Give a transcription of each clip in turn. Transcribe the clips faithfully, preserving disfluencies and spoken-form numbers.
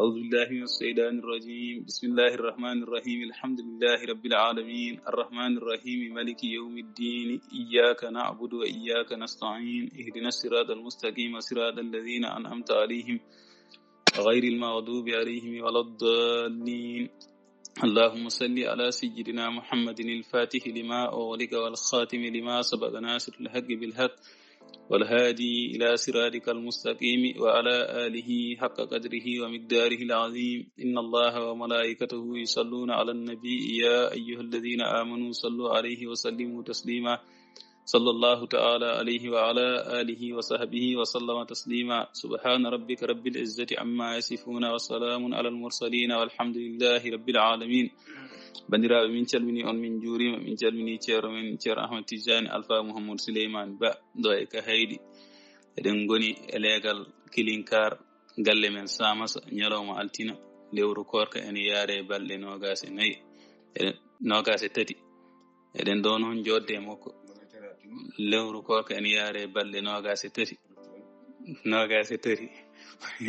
أعوذ بالله من الشيطان الرجيم. بسم الله الرحمن الرحيم. الحمد لله رب العالمين. الرحمن الرحيم. مالك يوم الدين. إياك نعبد وإياك نستعين. اهدنا الصراط المستقيم. صراط الذين أنعمت عليهم غير المغضوب عليهم ولا الضالين. اللهم صل على سيدنا محمد الفاتح لما أغلق والخاتم لما سبق ناصر الحق بالحق والهادي إلى صراطك المستقيم وعلى آله حق قدره ومقداره العظيم. إن الله وملائكته يصلون على النبي، يا أيها الذين آمنوا صلوا عليه وسلموا تسليما. صلى الله تعالى عليه وعلى آله وصحبه وسلم تسليما. سبحان ربك رب العزة عما يصفون وسلام على المرسلين والحمد لله رب العالمين. Banndiraaɓe, min calminii on, min njuuriima, min calminii ceerno men, Ceerno Ahmad Tijjaani Alfa Muhammad Suleymaan Ba, ɗo e Kahayɗi. Eɗen ngoni e leegal Kilinkar, galle men Samasa, ñalawma altina, lewru koorka ene yaare balɗe noogaas e nayi, e noogaas e tati. Eɗen ɗo noon joodde e makko. Lewru koorka ene yaare balɗe noogaas e tati. Noogaas e tati.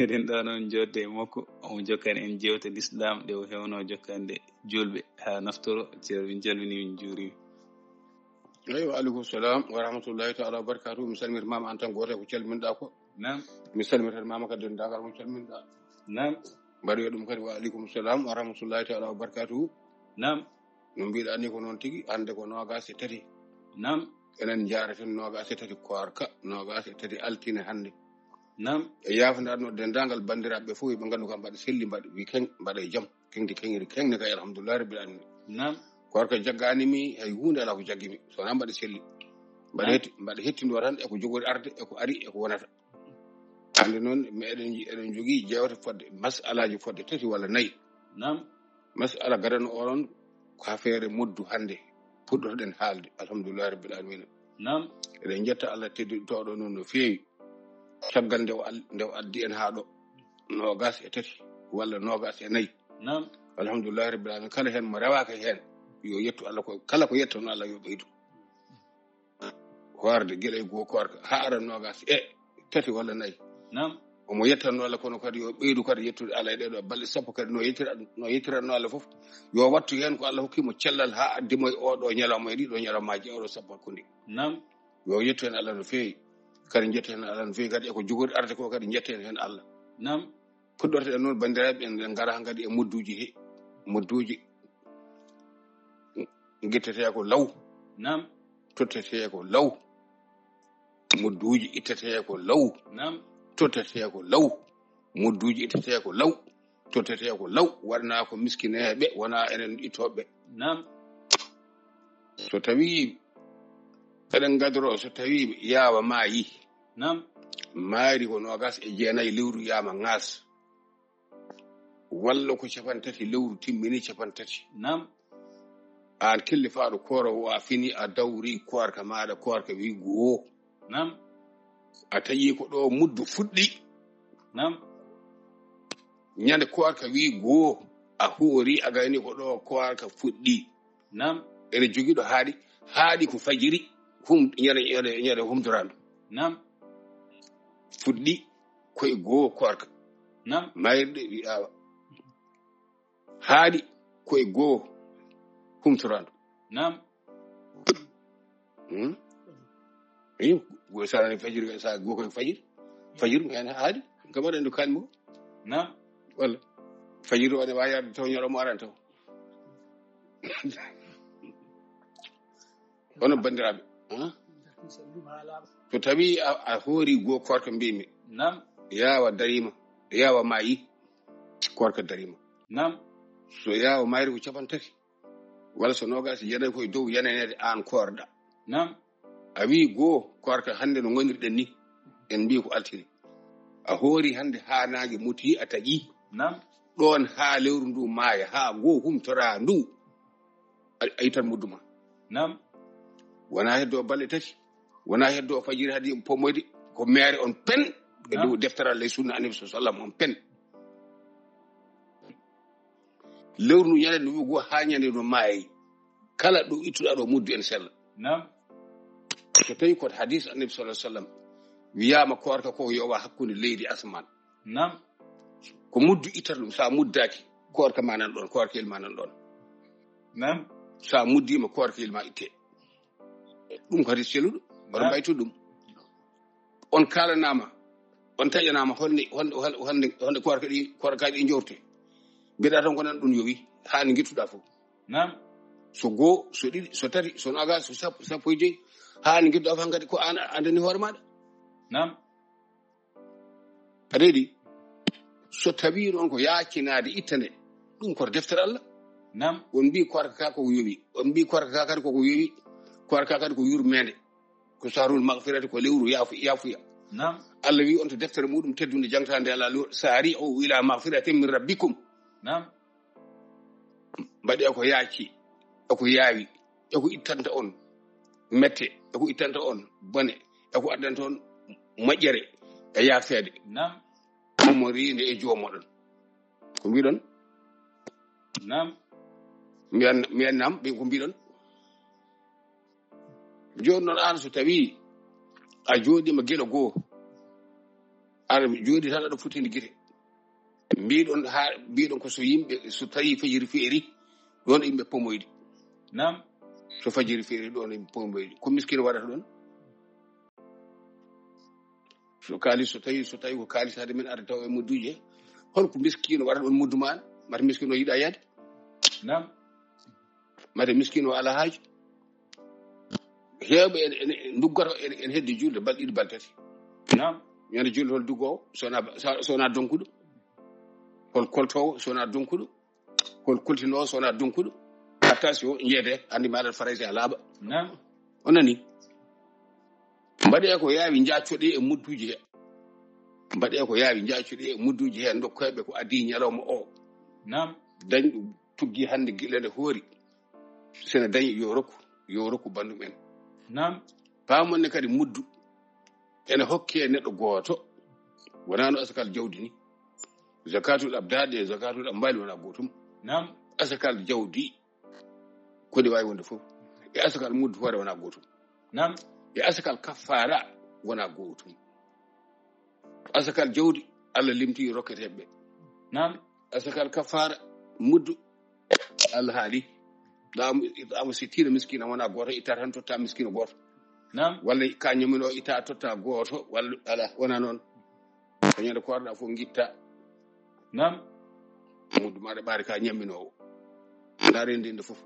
Eɗen ɗo noon joodde e makko. Omo jokkani en jeewte lislaam ɗe o heewno jokkande juulɓe haa naftoro. Ceerno, min calminii, min njuuriima. Eyi, wa aleykum salam wa rahmatullahi taala wa barakatuh. Mi salmitiima ma an tan gooto ko calminɗaa ko. Naam. Mi salmitiima ma kadi denndaangal mo calminɗaa. Naam. Mbaɗoya ɗum kadi wa aleykum salam wa rahmatullahi taala wa barakatuh. Naam. No mbiɗa ni ko noon tigi, hannde ko noogaas e tati. Naam. Enen njaaraten noogaas e tati koorka, noogaas e tati altine hannde. Naam. E yaafandaano denndaangal banndiraaɓe fof, ɓe nganndu kam mbaɗa selli, mbaɗa weekend, mbaɗa e jam. Keŋdi keŋiri keŋni kay, alhamdulillahi rabbil alamin. Naam. Koorka jaggaani mi hay huunde, alaa ko jaggi mi. So wonaa mbaɗa selli. Mbaɗa Naam. hetti-, mbaɗa hettindo tan e ko jogori arde, e ko ari, e ko wonata. Hannde noon, mi eɗen, eɗen njogii jeewte fodde, masalaaji fodde tati walla nayi. Naam. Masala gadano oɗon ko affaire moddu hannde. Puɗɗotoɗen haalde. Alhamdulillahi rabbil alamin. Naam. Eɗen njetta Allah teddinɗo ɗo noon no feewi. Caggal nde o al-, nde o addi en haa ɗo. Noogaas e tati walla noogaas e nayi. Naam. Alhamdulillahi rabbil alamin. Kala heen mo rewaaka heen, yo yettu Allah ko, kala ko yettono Allah yo ɓeydu. Hoorde gila e goo koorka haa ara noogaas e tati walla nayi. Naam. Omo yettanno Allah, kono kadi yo ɓeydu kadi yettude Allah e ɗee ɗoo balɗe sappo kadi no yettira, no yettiranno Allah fof. Yo wattu heen ko Allah hokki mo cellal haa addi mo e oo ɗoo ñalawma, e ɗii ɗoo ñalawmaaji, e oo ɗoo sappo hakkunde. Naam. Yo yettu heen Allah no feewi. Kadi njettu heen Allah no feewi. Kadi e ko jogori arde ko kadi njettu heen Allah. Naam. Puɗɗorto en noon, banndiraaɓe, en, en ngara hankadi e modduuji he, modduuji ittetee ko law. Naam. Tottetee ko law. Modduuji ittetee ko law. Naam. Tottetee ko law. Modduuji ittetee ko law. Tottetee ko law. Waɗanaa ko miskineeɓe, wonaa enen ittooɓe. Naam. So tawii eɗen ngadoroo, so tawii yaawa maayi. Naam. Maayri ko noogaas e jeenayi lewru yaama ngaas. Walla ko capantati lewru timmini capantati. Naam. Aan killifaaɗo kooroowo, a fini, a dawri koorka maaɗa, koorka wii goo. Naam. A taƴi ko ɗo muddu fuɗɗi. Naam. Ñande koorka wii goo, a hoori, a gayni ko ɗo koorka fuɗɗi. Naam. Ene jogiiɗo haaɗi, haaɗi ko fajiri, hum-, ñande, ñande, ñande humtoraandu. Naam. Fuɗɗi koye goo koorka. Naam. Maayirɗe wi awa. Haaɗi koye goo humtoraandu. Naam. Hmm? Eyi, go sarani fajiri, sa go koye fajiri. Fajiri, ko hen haaɗi. Ko mbaɗen ɗo kalmo? Naam. Walla. Fajiri o ne waawi arde taw ñalawma arani taw. Onon banndiraaɓe, ha? So tawi a, a hoori goo koorka mbimi. Naam. Yaawa dariima, yaawa maayi, koorka dariima. Naam. So yaawa maayri ko capantati, walla so noogaas e jeenayi koye dow yeneneede aan koorɗa. Naam. A wii goo koorka hannde no ngonirɗen ni, en mbii ko altine. A hoori hannde haa naange muti a taƴi. Naam. Ɗoon haa lewru ndu maaya, haa goo humtoraa ndu. A, a ittan muddu ma. Naam. Wonaa heddo balɗe tati. Wonaa heddo fajiri hadi pomoyde. Ko meere on pen. E Naam. Dow deftere Allah e sunna Annabi sallallahu alaihi wasallam on pen. Lewru ndu ñande ndu wi goo haa ñande ndu maayi. Kala ɗo ittuɗaa ɗo muddu en sella. Naam. So tawi ko hadis Annabi sallallahu alaihi wasallam wiyaama koorka ko yowa hakkunde leydi asmaan. Naam. Ko muddu ittata ɗum. So a muddaaki, koorka ma nan ɗoon, koorkeel ma nan ɗoon. Naam. So a muddiima, koorkeel ma itte. Ɗum kadi selluɗo, oto Naam. mbaytu ɗum. On kaalanaama, on taƴanaama honde, honde, honde, honde, honde koorka ɗi, koorka ɗi njorte. Mbiɗa tan ko nan ɗum yowi, haa nde ngettuɗaa fof. Naam. So goo, so ɗiɗi, so tati, so nogas, so sappo, sappo e joyi, haa nde ngettuɗaa fof, hankadi ko aan a andani hoore maaɗa. Naam. A reedi? So tawii noon ko yaacinaade ittane, ɗum ko deftere Allah. Naam. On mbii koorka ka koko yowi. On mbii koorka ka kadi koko yowi. Koorka kadi ko yurmeende. Ko sahrul magfirati, ko lewru yaafu-, yaafuya. Naam. Allah wi on to deftere muɗum teddunde jangtaande Allah, lo-, "Sari'u ila magfiratin min rabbikum." Naam. Mbaɗee ko yaaci, e ko yaawi, e ko ittanta on mette, e ko ittanta on bone, e ko addanta on moƴƴere e yaafeede. Naam. Ummoriinde e joom moɗon. Ko mbiɗon? Naam. Mbiyan, mbiyan naam, ɓe ko mbiɗon? Jooni noon aan so tawii a jooɗiima gila goo, aɗa jooɗi tan aɗa futini gite. Mbiɗon haa, mbiɗon ko so yimɓe, so tawii fajiri feeri, ɗoon yimɓe pomoyde. Naam. So fajiri feeri ɗoon yimɓe pomoyde. Ko miskino waɗata ɗoon? So kaalis, so tawii, so tawii ko kaalis hade men arde taw e mudduuje he. Hol ko miskino waɗata ɗoon muddu ma? Mata miskino yiɗa yaade? Naam. Mata miskino ala haaju? Heewɓe en, en, en nduggoto en, en heddi julde balɗe ɗiɗi balɗe tati. Naam. Ñande julde hol duggoowo, so wonaa, so wonaa donkuɗo? Hol koltoowo, so wonaa donkuɗo? Hol koltinoowo, so wonaa donkuɗo? Attention, njeede, anndi maaɗa Farayse a laaɓa. Naam. O nani? Mbaɗee ko yaawi, njaacoɗee e mudduuji he. Mbaɗee ko yaawi, njaacoɗee e mudduuji he, ndokkoyɓe ko adii ñalawma o. Naam. Dañɗo tuggi hannde gila nde hoori. Sene dañi yo rokku, yo rokku banndum en. Naam. Paamon ne kadi muddu ene hokke neɗɗo gooto. Wonaa no asakal jawdi ni. Zakatul abdani e zakatul amwali wonaa gootum. Naam. Asakal jawdi ko ɗi waawi wonde fof. E asakal muddu hoore wonaa gootum. Naam. E asakal kaffaara wonaa gootum. Asakal jawdi Allah limti rokketeeɓe. Naam. Asakal kaffaara muddu Allah haali. Ɗaamo, ɗaamo sittina miskina wonaa gooto, itta tan totta miskino gooto. Naam. Walla ka ñamino itta totta gooto, walla ala, wonaa noon. Ko ñande koorɗa fof ngitta. Naam. Muddu maaɗa ɓaari ka ñamminoowo. Ndaare ndinde fof.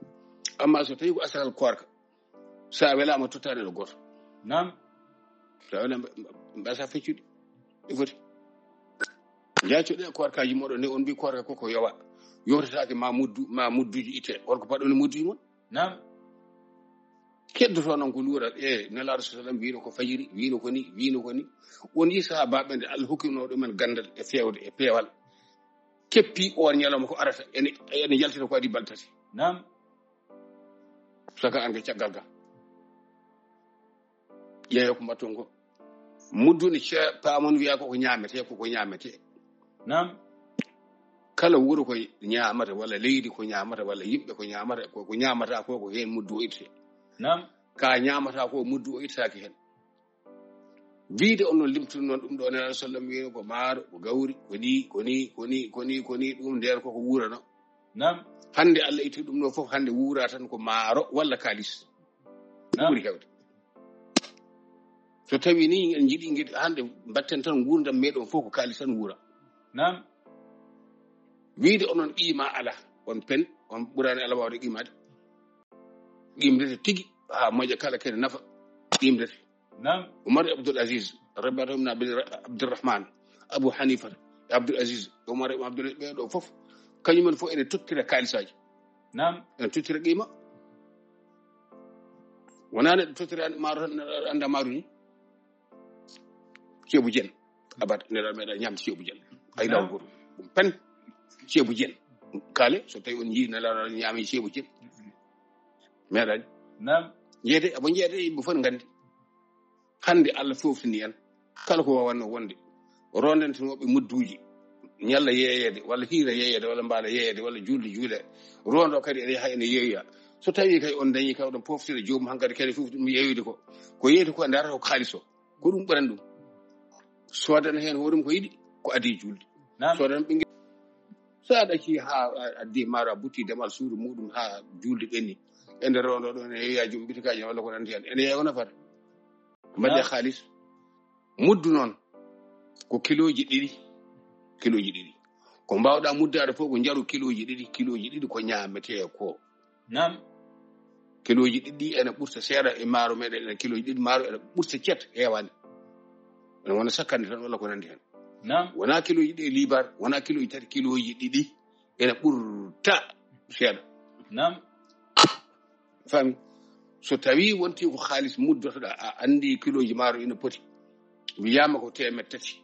Amma so tawi ko asakal koorka, sa welaama totta neɗɗo gooto. Naam. Sa welaama mba-, mba-, mbasa feccude. Ɗi foti. Njaacoɗe koorkaaji moɗon ne, on mbi koorka koko yowa. Yowtataake ma muddu, ma mudduji itte. Holko paɗɗon e mudduji mon? Naam. Keddoto noon ko luura, e Nelaaɗo sallam wiino ko fajiri, wiino ko ni, wiino ko ni. On yi sahaabaaɓe nde Allah hokkino ɗumen ganndal e feewde, e peewal. Keppi on ñalawma ko arata, ene, ene yaltina ko adii balɗe tati. Naam. Saka an ko caggal ga. Yeeyo ko mbatton ko. Muddu ne ce-, paamon wiya ko ko ñaamete, ko ko ñaamete. Naam. Kala wuro ko ñaamata, walla leydi ko ñaamata, walla yimɓe ko ñaamata, ko, ko ñaamata ko, ko heen muddu o itte. Naam. Ka ñaamata ko, muddu o ittaaki heen. Wiide on no limtude noon ɗum ɗo, Nelaaɗo sallam wiino ko maaro, ko gawri, ko ni, ko ni, ko ni, ko ni, ko ni, ɗum nder ko ko wuurano. Naam. Hannde Allah itti ɗum ɗo fof, hannde wuura tan ko maaro walla kaalis. Ɗum Naam. Ɓuri heewde. So tawi ni en njiɗi ngiɗ-, hannde mbatten tan nguurndam meɗen fof ko kaalis tan wuura. Naam. Wiide onon qiima ala, on pen, on ɓuraani ala waawde qiimaade. Qimdete tigi, haa moƴƴa kala kene nafa, qimdete. Naam. Umar e Abdul Aziz, Rabiatu ibn Abi-, Abdurrahman, Abu Hanifa, e Abdul Aziz, Umar e Abdul, ɓee ɗo fof, kañumen fof ene tottira kaalisaaji. Naam. Ene tottira qiima. Wonaa neɗɗo tottira maaro tan, annda maaro ni. Ceebu jen. Abada, neɗɗo meeɗa ñaamde ceebu jen. Ay law Naam. gooto. Ɗum pen, ceebu jen. Kale, so tawi on njii Nelaaɗo ñaami ceebu jen. Meeɗaani. Naam. Jeede, abo jeede, yimɓe fof ne nganndi. Hannde Allah foftini en. Kala ko waawatnoo wonde. Rondantinooɓe mudduuji. Ñalla yeeyeede, walla hiira yeeyeede, walla mbaala yeeyeede, walla juulde juule. Rondo kadi ene yaha ene yeeyoya. So tawi kay on dañi kay oɗon poftira joomum hankadi kadi fof ɗum yeeyoyde ko. Ko yeeyde ko ndarata ko kaalis o. Ko ɗum ɓurani ɗum. Soodana heen hoore mum ko yiɗi, ko adii juulde. Naam. Soodana ɓinngel So aɗa acci haa a addi maaro, a butti demal suudu muɗum haa juulde ɓenni. E nder rondo ɗon, e yeeya jom bitikaji walla ko nandi hen. Ene yeeya ko nafata. Mbaɗe Naam. Haalis. Muddu noon ko kilooji ɗiɗi. Kilooji ɗiɗi. Ko mbaawɗa muddaade fof ko njaru kilooji ɗiɗi, kilooji ɗiɗi ko ñaametee ko. Naam. Kilooji ɗiɗi ene ɓurta seeɗa e maaro meɗen, ene kilooji ɗiɗi maaro ene ɓurta cet, heewaani. Ene wona sakkande tan walla ko nandi hen. Naam. Wona kilooji ɗiɗi liibar, wona kilooji tati, kilooji ɗiɗi ene ɓurta seeɗa. Naam. Fami? So tawi wonti ko haalis muddotoɗa, a andi kilooji maaro ina poti. Wiyama ko teemed tati.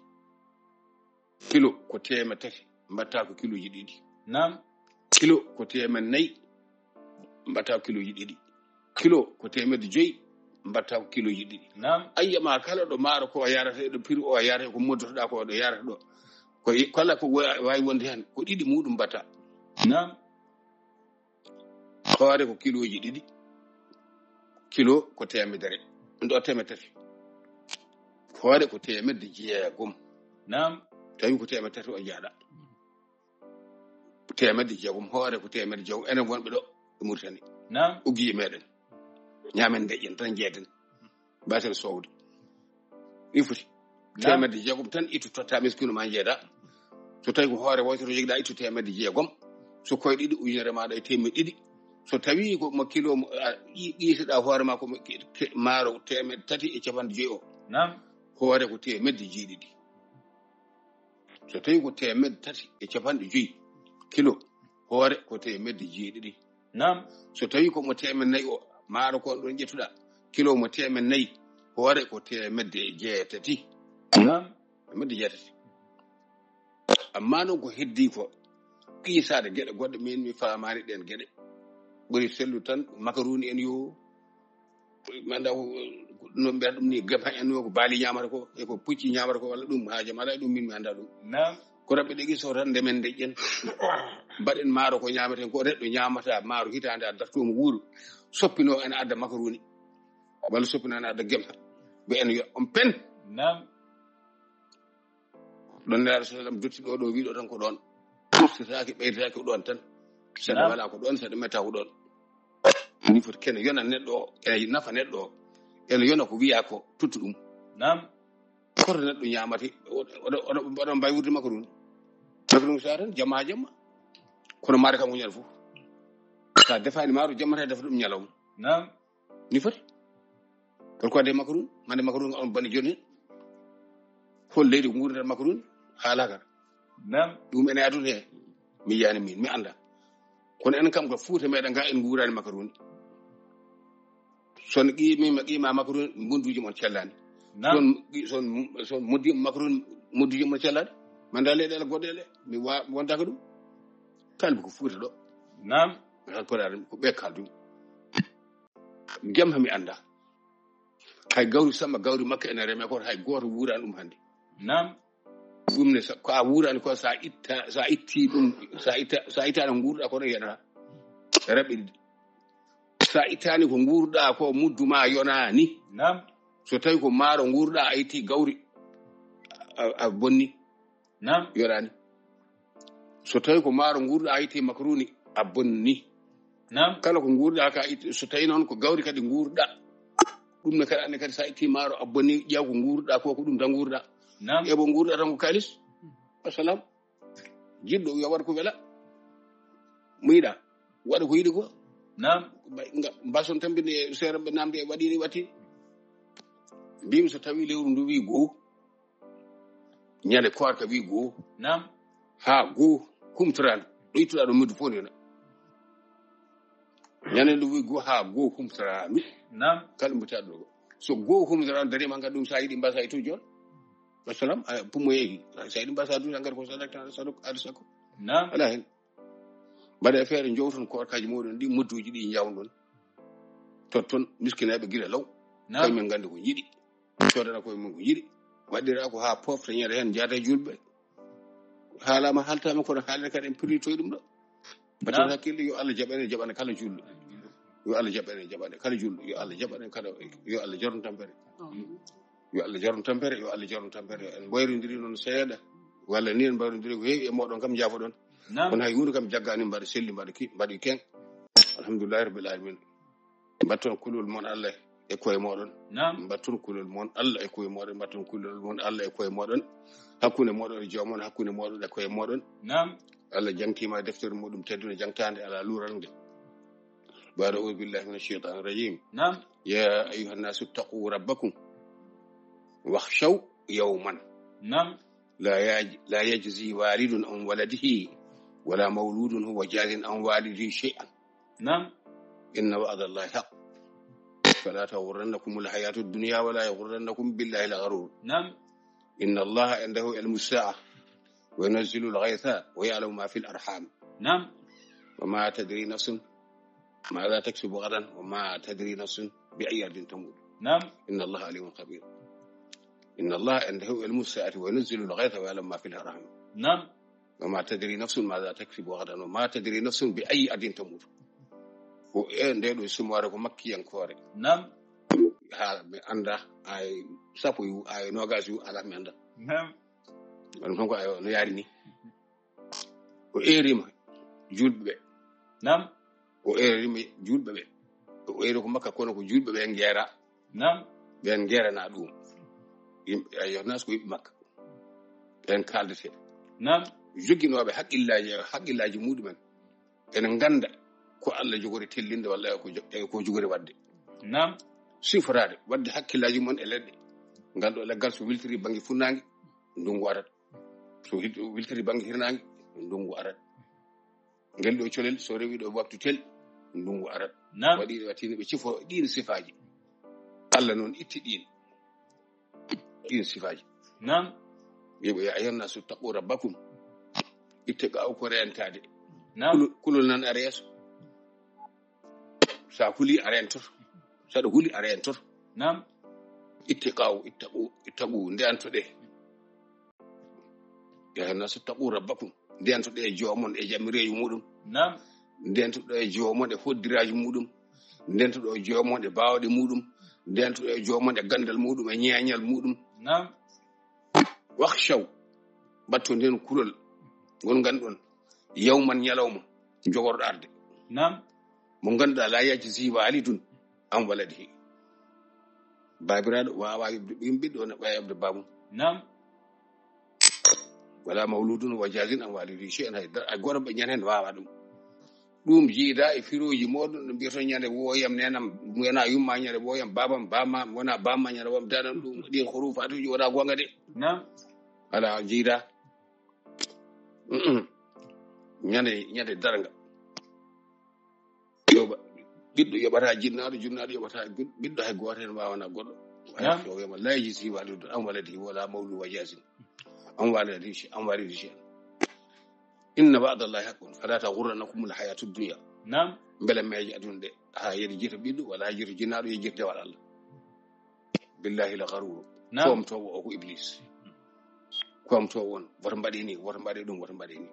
Kilo ko teemed tati, mbatta ko kilooji ɗiɗi. Naam. Kilo ko teemed nayi, mbatta ko kilooji ɗiɗi. Kilo ko teemed joyi, mbatta ko kilooji ɗiɗi. Naam. Ayya ma kala ɗo maaro ko yarata, e ɗo piri o yarata, ko moddotoɗa ko ɗo yarata ɗo. Ko i-, kala ko wa-, wawi wonde hen, ko ɗiɗi muɗum mbatta. Naam. Hoore ko kilooji ɗiɗi. Kilo ko teemedere. Ɗo teemed tati. Hoore ko teemedde jeegom. Naam. Tawi ko teemed tati o jaaɗa. Teemedde jeegom, hoore ko teemedde jeegom. Enen wonɓe ɗo e Mauritanie. Naam. Uggii meɗen. Ñaamen ndeƴƴen tan jeeden. Mbaten sowde. Ɗi foti. Naam. Teemedde jeegom tan ittu totta miskino ma jeeda. So tawi ko hoore woyto to jogiɗa, ittu teemedde jeegom. So koye ɗiɗi, ujunere maɗa e teemedde ɗiɗi. So tawi ko mo kilo mo, a, ɗi-, ɗiitoɗa hoore ma ko mo ke-, ke-, maaro teemedde tati e capanɗe joyi o. Naam. Hoore ko teemedde jeeɗiɗi. So tawi ko teemedde tati e capanɗe joyi kilo, hoore ko teemedde jeeɗiɗi. Naam. So tawi ko mo teemed nayi o, maaro ko on ɗon ƴettuɗa, kilo mo teemed nayi, hoore ko teemedde jeetati. Naam. Teemedde jeetati. Amma noon ko heddi ko, qiisaade geɗe goɗɗe, min mi faamaani ɗeen geɗe. Ɓuri sellu tan, makaroni en yo, mi annda ko, no mbiyata ɗum ni, gem en yo, ko baali ñaamata ko, e ko pucci ñaamata ko, walla ɗum haaju mala e ɗum, min mi annda ɗum. Naam. Ko raɓɓe ɗe qiso tan, ndemen ndeƴƴen. Mbaɗen maaro ko ñaameten ko, neɗɗo ñaamata maaro hitaande a dartooma wuuro, soppinoo ene adda makaroni, walla soppinoo ene adda gem. Ɓe en yo on pen. Naam. Ɗon Nelaaɗo sallam dotti ɗo, ɗo wiɗo tan ko ɗon. Ɓurtataake, ɓeydataake ko ɗon tan. Saɗa Naam. Wala ko ɗon, saɗa meta ko ɗon. Ni foti kene yona neɗɗo o, ene nafa neɗɗo o. Ene yona ko wiya ko, tuttu ɗum. Naam. Koto neɗɗo ñaamata, oɗo, oɗo, oɗo, oɗo mbawi wuurde makaroni. Makaroni sa tan, jamma ha jamma. Kono maaro kam ko ñande fof. Sa defaani maaro jamma tan, defa ɗum ñalawma. Naam. Ni foti. Pourquoi de makaroni? Mande makaroni on bani joni. Hol leydi ko nguurata makaroni? Haala kar. Naam. Ɗum ene aduna he. Mi yiyani min, mi annda. Kono en kam ko Fuuta meɗen ga en nguurani makaroni. Son qi-, min ma qima makaroni, mbunduji mon cellani. Naam. Son qi-, son, son moddi makaroni, mbunduji mon cellani. Manda leyɗele goɗɗe ɗe, mi wa-, wonta ko ɗum. Kalbi ko Fuuta ɗo. Naam. Alpulaar ko ɓe kaldu. Gem hami annda. Hay gawri Samba, gawri Makka ene reme koto, hay gooto wuurani ɗum hannde. Naam. Ɗum ne sa-, ko a wuurani ko sa itta, sa itti ɗum, sa itta, sa ittani ko nguurɗa ko ɗon yonata. Raɓɓe ɗiɗi. Sa ittani ko nguurɗa ko muddu ma yonani. Naam. So tawi ko maaro nguurɗa a itti gawri a, a bonni. Naam. Yoɗani. So tawi ko maaro nguurɗa a itti makaroni a bonni. Naam. Kala ko nguurɗa ka itti, so tawi noon ko gawri kadi nguurɗa. Ɗum ne kadi anne kadi sa itti maaro a bonni ƴeew ko nguurɗa ko, ko ɗum tan nguurɗa. Naam. Ebo nguurɗa tan ko kalis. Wassalam. Jiɗɗo yo waɗ ko wela. Mo yiɗa. Waɗa ko yiɗi ko. Naam. Ba-, nga-, mbason tambinde seere ɓe namde e waɗi ni watti. Mbimi so tawi lewru ndu wi goo. Ñande koorka wi goo. Naam. Ha goo humtorano. Ɗo ittuɗa ɗo muddu fof nena. Ñande ndu wi goo ha goo humtorano. Naam. Kala mbo taɗɗo. So goo humtorano darima ngal ɗum sa yiɗi mbasa e to jol. Wassalam, a, pummo yehi. Sa yiɗi mbasa du ngal ko sadaka, sadaka, aɗa sako. Naam. Ala hen. Mbaɗe feere jowton koorkaji moɗon ɗi, mudduji ɗi jawɗon. Totton miskineɓe gila law. Naam. Koye men gandi ko jiɗi. Sodana koye mum ko yiɗi. Waɗira ko ha pofta ñande hen jaata julɓe. Haalama haltama kono haalde kadi en piritoy ɗum ɗo. Batten Naam. Hakkille, yo Allah jaɓane, jaɓane kala julɗo. Yo Allah jaɓane, jaɓane kala julɗo. Yo Allah jaɓane kala, yo Allah jarnu tampere. Yo Allah jarnu tampere, yo Allah jarnu tampere. En mboyrondiri noon seeɗa. Walla ni en mboyrondiri ko heewi e moɗon kam jaafoɗon. Naam. Kono hay huunde kam jaggaani, mbaɗi selli, mbaɗi ki-, mbaɗi ken. Alhamdulillahi Rabbil Alamin. Mbatton kulol mon Allah e koye moɗon. Naam. Mbatton kulol mon Allah e koye moɗon. Mbatton kulol mon Allah e koye moɗon. Hakkunde moɗon e joomon, hakkunde moɗon e koye moɗon. Naam. Allah jangtiima e deftere muɗum teddunde, jangtaande alaa luural nde. Baada, أعوذ بالله من الشيطان الرجيم. Naam. يا أيها الناس اتقوا ربكم واخشوا يوما. Naam. لا يج-، لا يجزي والد عن ولده ولا مولود هو جاز عن والده شيئا. Naam. إن وعد الله حق فلا تغرنكم الحياة الدنيا ولا يغرنكم بالله الغرور. Naam. إن الله عنده علم الساعة وينزل الغيث ويعلم ما في الأرحام. Naam. وما تدري نفس ماذا تكسب غدا وما تدري نفس بأي أرض تموت. Naam. إن الله عليم خبير. إن الله عنده علم الساعة وينزل الغيث ويعلم ما في الأرحام. Naam. وما تدري نفس ماذا تكسب غدا وما تدري نفس بأي أرض تموت. Ko e nde ɗo sumaare ko makkiyankoore. Naam. Haa mi annda ay sappo yu-, ay noogas yu alaa mi annda. Naam. Wano tan ko ay no yaari ni. O eerima juulɓe ɓe. Naam. O eerima juulɓe ɓe. O eeri ko makka kono ko juulɓe ɓe ngeera. Naam. Ɓen ngeerana ɗum. Yimɓe, ayyuha nas ko yimɓe makka. Ɓen kaaldete. Naam. Joginooɓe haqqillaaji, haqqillaaji muɗumen. Ene ngannda ko Allah jogori tellinde walla ko jo-, e ko jogori waɗde. Naam. Siforaade, waɗde hakkillaaji mon e leɗɗe. Ngal ɗo leggal so wiltiri bannge funnaange, ndunngu arat. So hit-, wiltiri bannge hirnaange, ndunngu arat. Ngel ɗo colel, so rewi ɗo waktu tel, ndunngu arat. Naam. Waɗi ɗo wattini ɓe sifo ɗiin sifaaji. Allah noon itti ɗiin, ɗiin sifaaji. Naam. Wi'i ɓe, "يا أيها الناس اتقوا ربكم." Itte ɓaawo ko reentaade. Naam. Kulu-, kulol nan ara yeeso. Sa huli a reentoto. Saɗa huli a reentoto. Naam. Itte ɓaawo, ittaqu, ittaqu, ndeyantoɗe. "يا أيها الناس اتقوا ربكم." Ndeyantoɗe e joomon e jamireeji muɗum. Naam. Ndeyantoɗe e joomon e hoddiraaji muɗum. Ndeyantoɗe e joomon e baawɗe muɗum. Ndeyantoɗe e joomon e ganndal muɗum e ñeeñal muɗum. Naam. "واخشوا." Mbatton heen kulol ngol ngannduɗon يوما, ñalawma jogorɗo arde. Naam. Mo ngannduɗaa, "لا يجزي والد عن ولده." Baabiraaɗo waawaa yoɓde ɓiɗɗo, ɓiɗɗo ne waawaa yoɓde baabum. Naam. "ولا مولود هو جاز عن والده شيئا." Hay dara, hay gooto ɓe ñande heen waawaa ɗum. Ɗum jiida e firooji mooɗon, ɗo mbiyata ñande wooyam nenam, wona yumma ñande wooyam, baabam, bamma, wona bamma ñande wooyam, danan ɗum, ɗin hurufaatuuji wona goonga de. Naam. Alaa jiida. Mm-mm. Ñande, ñande darnga. Yoɓa, ɓiɗɗo yoɓata jinnaaɗo, jinnaaɗo yoɓata ɓiɗ-, ɓiɗɗo, hay gooto heen waawana goɗɗo. Hay Naam. so wiyaama, "لا يجزي والد عن ولده ولا مولود هو جاز عن والده شيئا، عن والده شيئا. إن وعد الله حق فلا تغرنكم الحياة الدنيا." Naam. Mbele meeje aduna ɗe, haa yeɗi jita ɓiɗɗo, walla haa jita jinnaaɗo, yeɗi jita dewal Allah. Billahi la gharur. Naam. Koomtoowo o ko Iblis. Koomtoowo on, woto mbaɗe ni, woto mbaɗe ɗum, woto mbaɗe ni.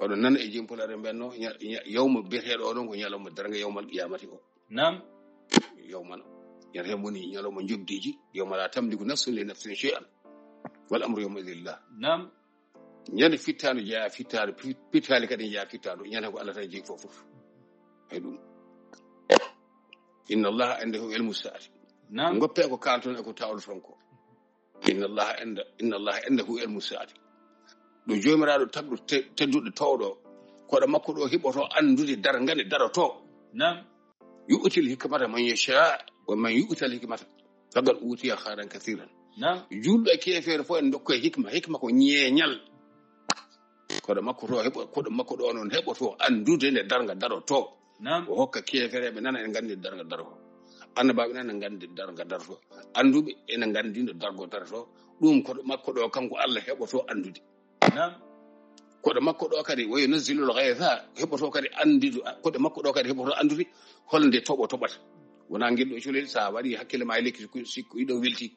Oɗon nana e jempolare mbenno, ña-, ña-, yawma biyeteeɗo oɗon ko ñalawma darnga, yawmal qiyamati o. Naam. Yawma no. Ñande hen woni ñalawma jobdiiji, yawma la tamliku nafsun li nafsin shay'an. Wal amru yawma idhin lillah. Naam. Ñande fittaandu jeyaa fittaandu, pi-, pittaali kadi jeyaa fittaandu. Ñande ko Allah tan jeyi fof fof. Hay ɗum. Inna Allaha indahu ilmu sa'ati. Naam. Ngoppe ko kaalton e ko tawloton ko. Inna Allaha inda, inna Allaha indahu ilmu sa'ati. Ɗo Joomiraaɗo tagɗo te-, tedduɗo towɗo, koɗo makko ɗo heɓoto anndude darnga nde daroto. Naam. يؤتي الحكمة من يشاء ومن يؤت الحكمة فقد أوتي خيرا كثيرا. Naam. Juulɗo e keefeero fof en ndokkoye hikma. Hikma ko ñeeñal. Koɗo makko to heɓo-, koɗo makko ɗo noon heɓoto anndude nde darnga daroto. Naam. O hokka keefereeɓe nana ene nganndi darnga daroto. Annabaaɓe nana nganndi darnga daroto. Annduɓe ene nganndi nde dargo daroto. Ɗum koɗo makko ɗo kanko Allah heɓoto anndude. Naam. Koɗo makko ɗo kadi, "وينزل الغيث", heɓoto kadi anndude, koɗo makko ɗo kadi heɓoto anndude holnde toɓo toɓata. Wona ngel ɗo colel, sa waɗi hakkille ma e lekki, sikku, sikku iɗo welti,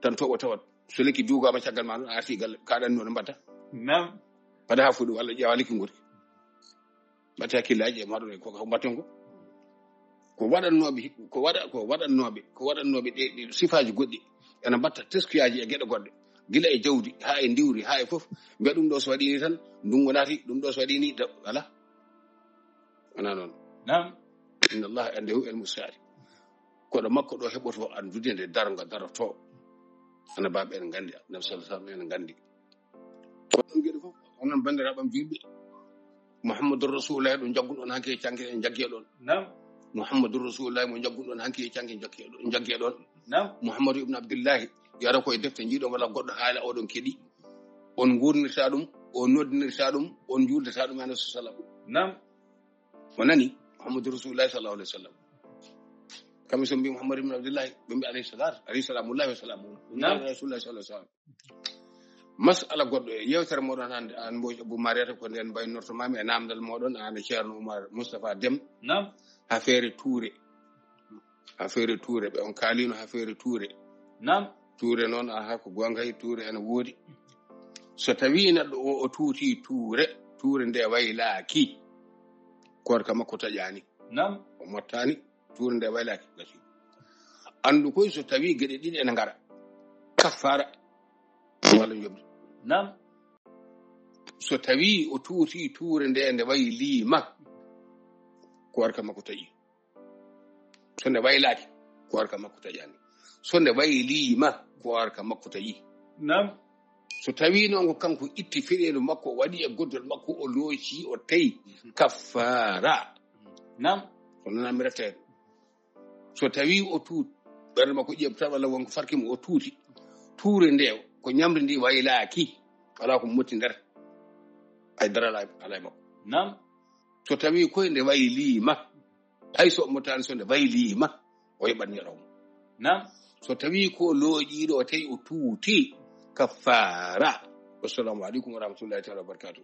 tan toɓo tawat. So lekki duugaama caggal ma ɗum, a arti galle, kaɗa anndi no mbatta. Naam. Mbaɗa haa fuɗi walla ƴeewa lekki ngoti. Mbaɗte hakkillaaji e maɗon e ko, ko mbaɗten ko. Ko waɗannooɓe, ko waɗa-, ko waɗannooɓe, ko waɗannooɓe ɗe, ɗe sifaaji goɗɗi, ena mbatta teskuyaaji e geɗe goɗɗe. Gila e jawdi, haa e ndiwri, haa e fof. Mbiya ɗum ɗo so waɗi ni tan, ndungu naati, ɗum ɗo so waɗi ni, da-, ala. Wona noon. Naam. Inna Allah indahu ilmu saati. Koɗo makko ɗo heɓoto anndude nde darnga daroto. Annabaɓe en nganndi, Annabi sallallahu alaihi wasallam en nganndi. Ko ɗum geɗe fof, onon banndiraaɓe am juulɓe. Muhammadur Rasulullah ɗo njagguɗon hanki e canke en jagge ɗon. Naam. Muhammadur Rasulullah mo njagguɗon hanki e canke jagge ɗon, jagge ɗon. Naam. Muhammadu ibn Abdullahi, yara koye defte njiɗon wala goɗɗo haala oɗon keɗi. On ngurnirta ɗum, on noddinirta ɗum, on juuldata ɗum, Annabi sallallahu alaihi wasallam. Naam. O nani Muhammadu Rasulullah sallallahu alaihi wasallam. Kamɓe so mbi Muhammad ibn Abdullahi, ɓe mbi alayhi salam, alayhi salamullahi wa salamuhu. Naam. Rasulullah sallallahu alaihi wasallam. Masala goɗɗo e yewtere moɗon hannde, an Mbodj Abou Mariata, ko nden mbaynorto mami e namdal moɗon, an e Ceerno Oumar Moustapha Dem. Naam. Affaire Touré. Affaire Touré, ɓe on kaalino affaire Touré. Naam. Touré noon, aha, ko goonga, he Touré ene woodi. So tawi neɗɗo o, o tuuti Touré, Touré nde waylaaki, koorka makko taƴaani. Naam. O mottaani, Touré nde waylaaki, gasi. Anndu koy so tawi geɗe ɗiɗi ene ngara. Kaffara, walla njoɓdi. Naam. So tawi o tuuti Touré nde, nde wayliima, koorka makko taƴi. So nde waylaaki, koorka makko taƴaani. So nde wayliima, koorka makko taƴi. Naam. So tawi noon ko kanko itti feɗeelo makko, o waɗi e goddol makko, o looci, o tawi, kaffara. Naam. Ko noon mi retta heen. So tawi o tuut, ɓernde makko ƴeeɓ tawa walla wonko farki mo o tuuti. Touré nde, ko ñamri ndi waylaaki, alaa ko motti nder. Ay dara alaa, alaa e makko. Naam. So tawi koye nde wayliima, hay so o mottaani, so nde wayliima, o yoɓat ñalawma. Naam. So tawi ko looƴiiɗo, o tawi o tuuti, kaffara. Wassalamu alaikum wa rahmatullahi ta'ala wa barakatuh.